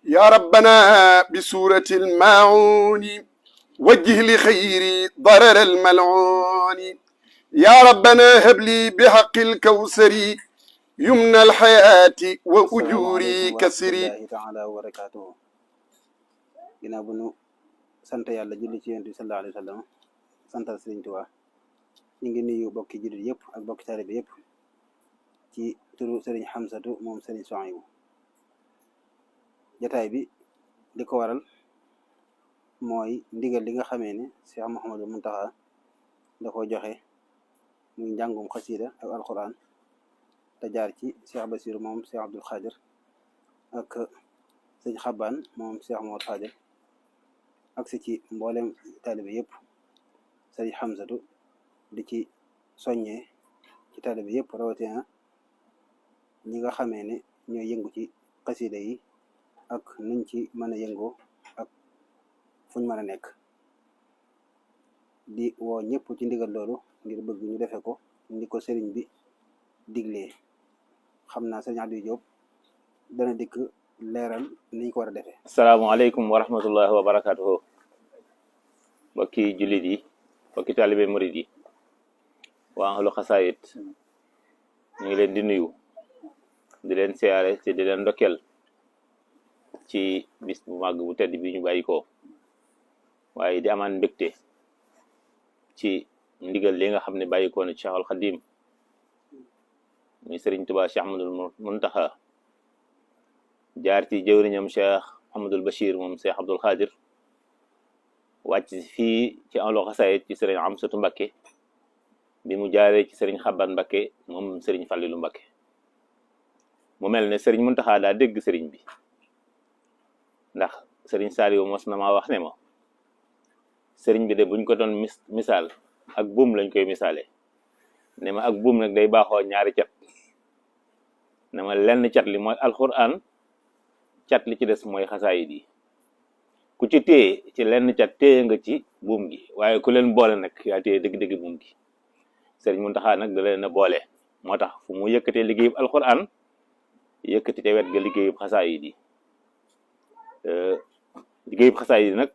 يا ربنا بسورة الماعون وجه لخيري ضرر الملعون. يا ربنا هب لي بحق الكوثر يمنى الحياة وأجوري كسري. asalaamaaleykum wa rahmatullahi taala wa barakaatuhu. ginnaaw bu nu sant yàlla julli ci yonent bi sallallahu alayhi wa sallam santal Sëriñ Tuubaa ñu ngi nuyu bokki jullit yëpp ak bokki taalibe yëpp ci turu Sëriñ Xamsatu moom Sëriñ Suhaybu. jataay bi li ko waral mooy ndigal li nga xamee ne Cheikh Mouhamadou Mountakha da ko joxe muy njàngum xasiida ak alquran te jaar ci Cheikh Bassirou moom Cheikh Abdoul Khadir ak sëñ Xabbaan moom Cheikh Mouhamadou Fadel ak si ci mboolem taalibe yëpp. sëriñ Xamsatu di ci soññee ci taalibe yëpp rawatina ñi nga xamee ne ñooy yëngu ci xasiida yi ak nuñ ci mën a yëngoo ak fuñ mën a nekk, di woo ñëpp ci ndigal loolu ngir bëgg ñu defe ko ni ko sëriñ bi diglee. xam naa sëriñ Aliou Diop dana dikk leeral niñ ko war a defee. asalaamaaleykum wa rahmatullahi wa barakatuhu. mbokki jullit yi, mbokki taalibe murid yi, waa ahlu xasaayit ñu ngi leen di nuyu, di leen siyaare te di leen ndokkeel ci bis bu màgg bu tedd bi ñu bàyyi ko, waaye di amaan mbégte ci ndigal li nga xam ne bàyyi ko na Cheikh al Xadim muy Sëriñ Tuubaa Cheikh Ahmadul Muntaxa jaar ci jëwriñam Cheikh Ahmadul Bachir moom Cheikh Abdoul Khadir wàcc fii ci ahlu xasaayit ci Sëriñ Amsatu Mbakke bi mu jaaree ci Sëriñ Xabbaan Mbakke moom Sëriñ Fallilu Mbakke. mu mel ne Sëriñ Muntaxa daa dégg sëriñ bi, ndax Sëriñ Saaliwu mos na maa wax ne ma sëriñ bi de buñ ko doon misaal ak buum lañ koy misaale, ne ma ak buum nag day baaxoo ñaari cat, ne ma lenn cat li mooy alxuraan, cat li ci des mooy xasaayid yi. ku ci téye ci lenn cat téye nga ci buum gi, waaye ku leen boole nag yaa téye dëgg-dëgg buum gi. Sëriñ Muntaxa nag da leen a boole, moo tax fu mu yëkkatee liggéeyub alxuraan yëkkati te wet ga liggéeyub xasaayid yi. liggéeyub xasaayid yi nag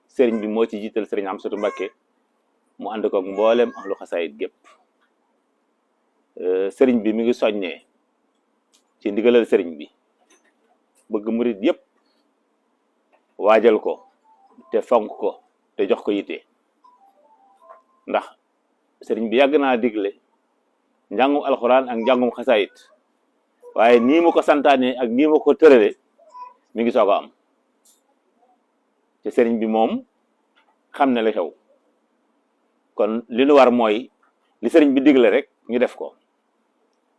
sëriñ bi moo ci jiital Sëriñ Amsatu Mbakke mu ànd ko ak mboolem ahlu xasaayid gépp. sëriñ bi mi ngi soññee ci ndigalal sëriñ bi, bëgg murit yépp waajal ko te fonk ko te jox ko yitte, ndax sëriñ bi yàgg naa digle njàngum alxuraan ak njàngum xasaayid, waaye nii ma ko santaane ak nii ma ko tërale mi ngi soog a am. te sëriñ bi moom xam ne la xew, kon li nu war mooy li sëriñ bi digle rek ñu def ko,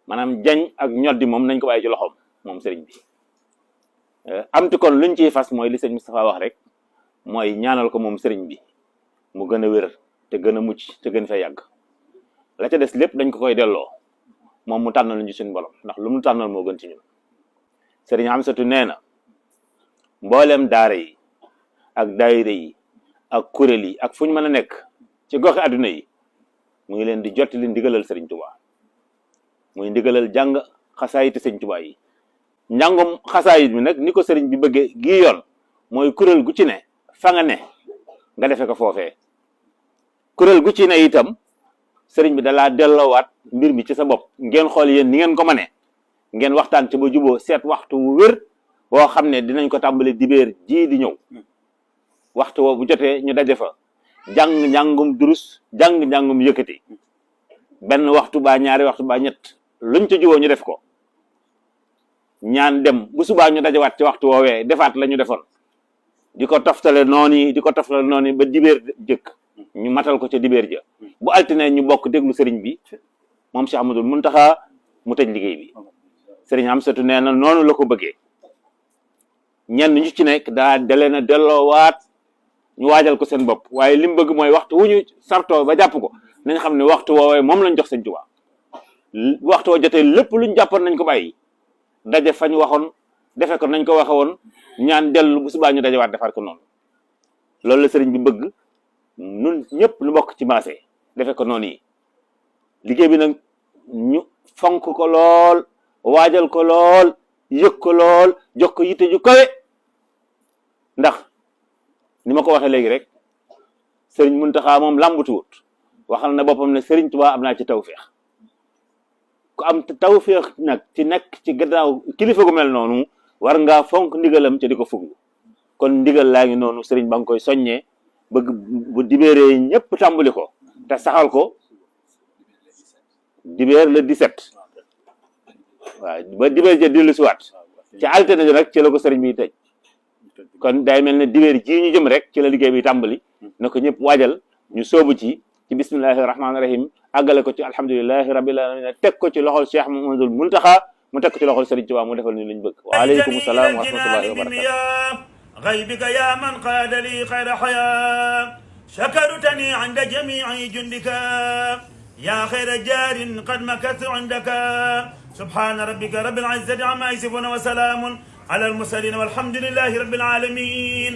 maanaam jañ ak ñoddi moom nañ ko bàyyi ci loxoom moom sëriñ bi. amti kon luñ ciy fas mooy li sëriñ Moustapha wax rek, mooy ñaanal ko moom sëriñ bi mu gën a wér te gën a mucc te gën fay yàgg. la ca des lépp dañ ko koy delloo moom mu tànnal ñu suñu borom, ndax lu mu tànnal moo gën ci ñun. sëriñ Amsatu nee na mbooleem daara yi ak daayira yi ak kuréel yi ak fu ñu mën a nekk ci goxi àdduna yi mu ngi leen di jottali ndigalal Sëriñ Tuubaa, muy ndigalal jàng xasaayiti Sëriñ Tuubaa yi. njàngum xasaayit bi nag ni ko sëriñ bi bëggee gii yoon mooy kuréel gu ci ne fa nga ne nga defe ko foofee. kuréel gu ci ne itam sëriñ bi dalaa delloowaat mbir mi ci sa bopp, ngeen xool yéen ni ngeen ko mënee, ngeen waxtaan ci ba juboo seet waxtu wu wér woo xam ne dinañ ko tàmbali dibéer ji di ñëw. waxtu woo bu jotee ñu daje fa jàng njàngum durus, jàng njàngum yëkkati, benn waxtu baa ñaari waxtu baa ñett luñ ca juboo ñu def ko, ñaan dem bu subaa ñu dajawaat ci waxtu woowee defaat la ñu defoon, di ko toftale noonu di ko toftale noonu ba dibéer jëkk ñu matal ko ca dibéer ja. bu altine ñu bokk déglu sëriñ bi moom Cheikh Ahmadul Muntaxa mu tëj liggéey bi. sëriñ Amsatu nee na noonu la ko bëggee. ñenn ñu ci nekk dalee na delloowaat ñu waajal ko seen bopp, waaye li mu bëgg mooy waxtu wu ñu sartoo ba jàpp ko nañ xam ne waxtu woowee moom lañ jox Sëriñ Tuubaa. waxtu woo jotee lépp luñ jàppoon nañ ko bàyyi, daje fañ waxoon defe ko nañ ko waxe woon, ñaan dellu bu subaa ñu dajewaat defaat ko noonu. loolu la sëriñ bi bëgg nun ñëpp lu bokk ci maase defe ko noonu yi. liggéey bi nag ñu fonk ko lool, waajal ko lool, yëg ko lool, jox ko yitte ju kawe ndax ni ma ko waxee léegi rek sëriñ Muntaxa moom làmbutuwut waxal na boppam ne sëriñ Tuubaa am naa ci tawféex ku am tawféex nag ci nekk ci gannaaw kilifa gu mel noonu war ngaa fonk ndigalam ca di ko fuglu kon ndigal laa ngi noonu sëriñ ba nga koy soññee bëgg bu dibéeree ñëpp tàmbali ko te saxal ko dibéer le 17 waaw ba dibéer ja dellu si waat ci altine ji rek ci la ko sëriñ bi tëj kon day mel ne dibéer ji ñu jëm rek ci la liggéey bi tàmbali na ko ñëpp waajal ñu soobu ci bismillahi rahmaani rahim àggale ko ci alhamdulilahi rabbil alamin teg ko ci loxol Cheikh Mouhamadoul Mountakha mu teg ko ci loxol sëriñ Tuubaa mu defal ñu lañ bëgg waaleykum salaam wa rahmatullahi wa barakatu غيبك يا من قاد لي خير حياة شكرتني عند جميع جندك يا خير جار قد مكثت عندك سبحان ربك رب العزة عما يصفون وسلام على المرسلين والحمد لله رب العالمين